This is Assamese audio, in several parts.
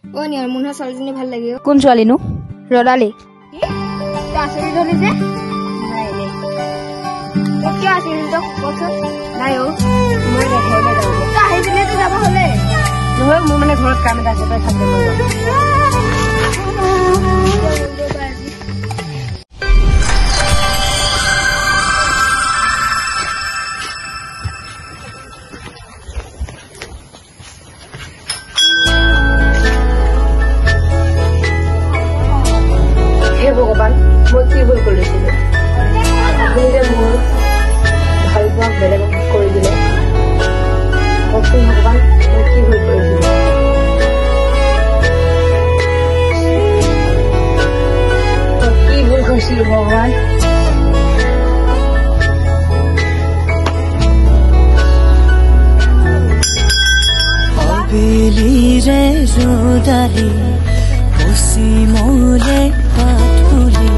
অ নিয়ৰ, মোৰ নহয় ছোৱালীজনী ভাল লাগে। কোন ছোৱালীনো? ৰদালি। তই আচৰিত হলি যে? নাই এনেই। তই কিয় আচৰিত তই কচোন? নাই অ, মই এতিয়া ঘৰলৈ যাওঁ। তই আহি পেলাইতো যাব হ'লে। নহয়, মোৰ মানে ঘৰত কাম এটা আছে, তই থাক দে, মই যাওঁ। হে ভগৱান, মই কি ভুল কৰিছিলো? আপুনি যে মোৰ ভাল পোৱাক বেলেগক কৰি দিলে। কওকচোন ভগৱান, মই কি ভুল কৰিছিলো? মই কি ভুল কৰিছিলো ভগৱান? আবেলিৰে ৰ'দালি পশ্চিমলে বাট বুলি।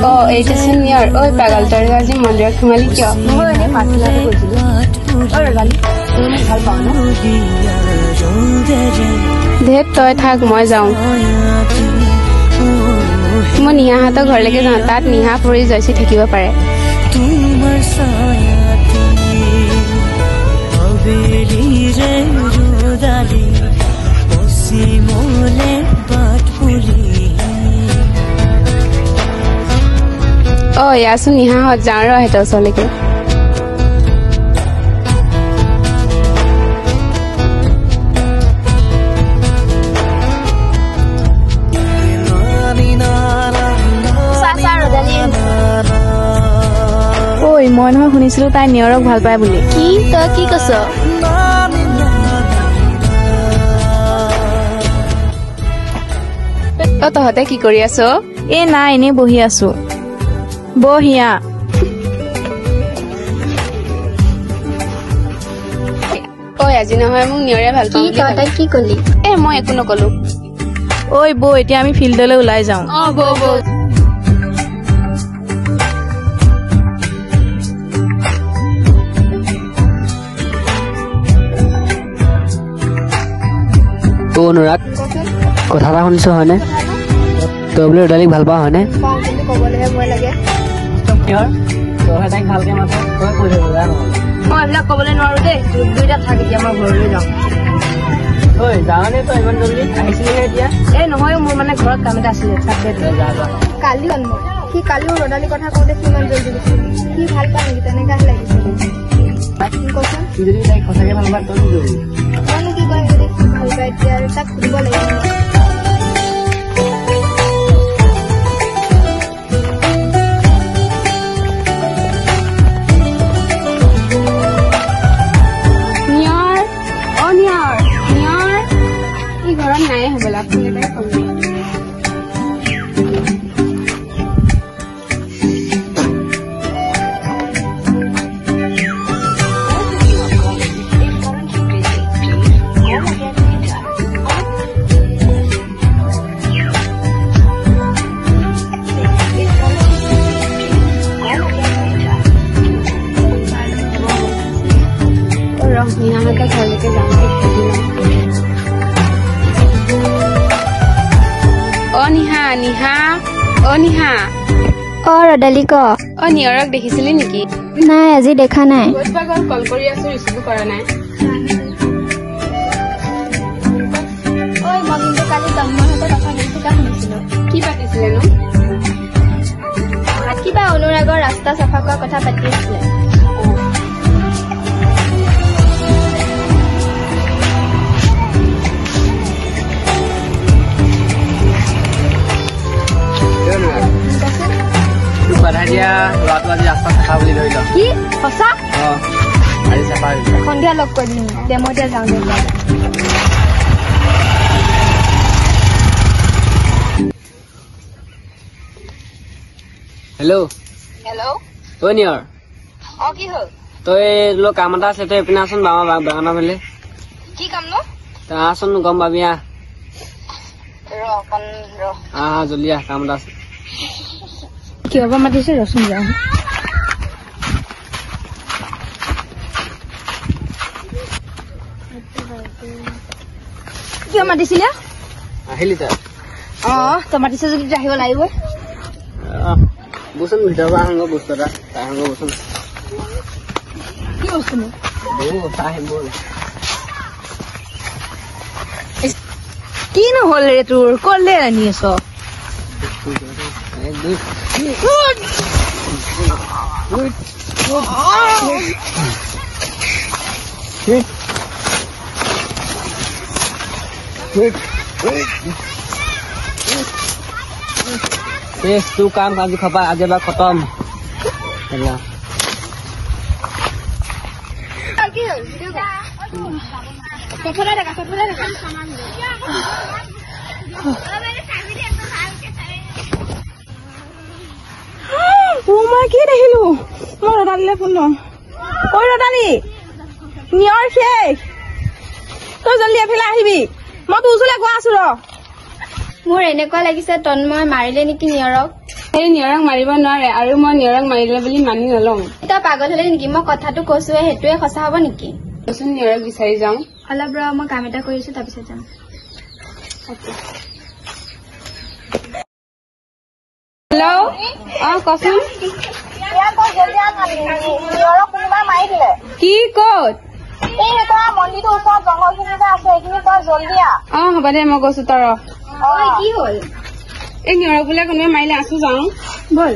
অ, এইটোচোন নিয়ৰ। ঐ পাগল, তই আজি মন্দিৰত সোমালি কিয়? মই এনেই প্ৰাৰ্থনাটো কৰিছিলো। অ ৰদালি, তই মোক ভাল পাৱ ন? ধেত, তই থাক, মই যাওঁ। মই নিহাহঁতৰ ঘৰলৈকে যাওঁ, তাত নিহা পৰি জয়চি থাকিব পাৰে। তোমাৰ ছায়াতে আবেলিৰে ৰ'দালি পশ্চিমলে বাট বুলি। অ, ইয়াচোন নিহাহঁত, যাওঁ ৰ সিহঁতৰ ওচৰলৈকে। চা চা, ৰদালি। ঐ, মই নহয় শুনিছিলো তাই নিয়ৰক ভাল পায় বুলি। কি? তই কি কৈছ? অ, তহঁতে কি কৰি আছ? এই নাই, এনেই বহি আছো। বহিয়া। ঐ, আজি নহয় মোক নিয়ৰে ভাল কি? পাওঁ বুলি তই ক'লে। তাইক কি কলি? এ, মই একো নকলো। ঐ বৌ, এতিয়া আমি ফিল্ডলৈ ওলাই যাওঁ। অ, বৌ বৌ। অ অনুৰাগ, কথা এটা শুনিছো, হয়নে? তই বোলে ৰদালিক ভাল পাৱ, হয়নে? পাওঁ, কিন্তু ক'বলৈহে ভয় লাগে। তইহে তাইক ভালকে মাত, তই কৈ থৈ যা নহ'লে। মই এইবিলাক ক'বলৈ নোৱাৰো দেই, তোক দুইটা থাক, এতিয়া মই ঘৰলৈ যাওঁ। ঐ, যাৱনে তই ইমান জল্দি? আহিছিলিহে এতিয়া। এই নহয়, মোৰ মানে ঘৰত কাম এটা আছিলে, থাক দে তই। যা যা। কালি হ'ল মই সি কালিও ৰদালি কথা কওঁতে সি ইমান জল্দি গৈছিল। সি ভাল পায় নেকি, তেনেকাহে লাগিছে। কচোন। সি যদি তাইক সঁচাকে ভাল পায়, তই কি কৰিবি? মইনো কি কৰিম? যদি সি ভাল পায় এতিয়া আৰু তাক সুধিব লাগিব। নিয়ৰ, অ নিয়ৰ, নিয়ৰ, ই ঘৰত নাই হ'বলা, ফোন এটাই কৰিম। ৰ, নিহাহঁতৰ ঘৰলৈকে যাওঁ, তাইক সুধি লওঁ। অ নিহা, নিহা, অ নিহা। অ ৰদালি, ক। অ, নিয়ৰক দেখিছিলি নেকি? নাই, আজি দেখা নাই। ক'ত বা গ'ল? কল কৰি আছো, ৰিচিভো কৰা নাই। ঐ, মই কিন্তু কালি তন্ময়হঁতৰ কথা পাতি থকা শুনিছিলো। কি পাতিছিলেনো? কিবা অনুৰাগৰ ৰাস্তা চাফা কৰা কথা পাতি আছিলে। ঐ অনুৰাগ, তোক বাধা দিয়া ল'ৰাটো আজি ৰাস্তাত চাফা বুলি ধৰি ল। কি সঁচা? অ, আজি চাফা হৈছে। সন্ধিয়া লগ কৰিম দে, মই এতিয়া যাওঁ দে। হেল্ল'। হেল্ল'। ঐ নিয়ৰ। অ, কি হ'ল? তই তোৰ কাম এটা আছে, তই এইপিনে আহচোন, বামা বাগানৰ ফালে। কি কাম নো? তই আহচোন, গম পাবি, আহ। ৰ অকণ ৰ। আহ আহ, জল্দি আহ, কাম এটা আছে। কিয় বা মাতিছে, ৰচোন যাওঁ। কিয় মাতিছিলে? আহিলি তই? অ, তই মাতিছ যদি আহিব লাগিব। বচোন, ভিতৰৰ পৰা আহোঁগৈ, বস্তু এটা চাই আহোঁগৈ বচোন। কি বস্তুনো? চাই আহিম ব'ল। কি নহ'ল ৰে তোৰ? ক'লে আনি আছ? এক, দুই, শেষ তোৰ কাম আজি খপা, আজি এবাৰ খতম। কি হ'ল? চফলাই থাকা, চফলাই থাকা। মই কি দেখিলো? মই ৰদালিলে ফোন লওঁ। ঐ ৰদালি, নিয়ৰ শেষ, তই জল্দি এফালে আহিবি, মই তোৰ ওচৰলৈ গৈ আছো ৰ। মোৰ এনেকুৱা লাগিছে তন্ময় মাৰিলে নেকি নিয়ৰক। সেই নিয়ৰক মাৰিব নোৱাৰে, আৰু মই নিয়ৰক মাৰিলে বুলি মানি নলওঁ। তই পাগল হলি নেকি? মই কথাটো কৈছোৱে, সেইটোৱে সঁচা হ'ব নেকি? কচোন, নিয়ৰক বিচাৰি যাওঁ। অলপ ৰ, মই কাম এটা কৰিছো, তাৰপিছত যাম। হেল্ল', অ কচোন। কি ক'ত? অ হ'ব দে, মই গৈছো, তই ৰ। কি হ'ল? এই নিয়ৰক বোলে কোনোবাই মাৰিলে, আছো, যাওঁ ব'ল।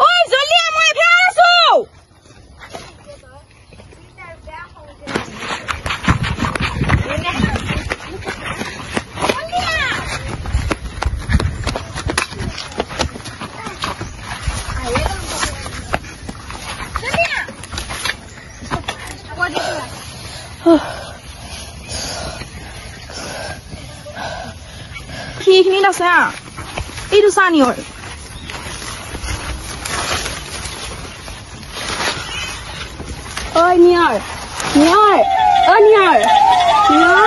ঐ জল্দি আহ, মই এইফালে আছো। সেইখিনিত আছে, এইটো চা নিয়ৰ। ঐ নিয়ৰ, নিয়ৰ, অ নিয়ৰ, নিয়ৰ।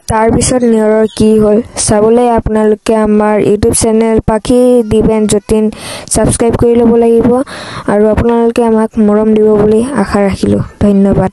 তাৰপিছত নিয়ৰৰ কি হ'ল চাবলৈ আপোনালোকে আমাৰ ইউটিউব চেনেল পাখি দিবেন যতীন ছাবস্ক্ৰাইব কৰি ল'ব লাগিব, আৰু আপোনালোকে আমাক মৰম দিব বুলি আশা ৰাখিলোঁ। ধন্যবাদ।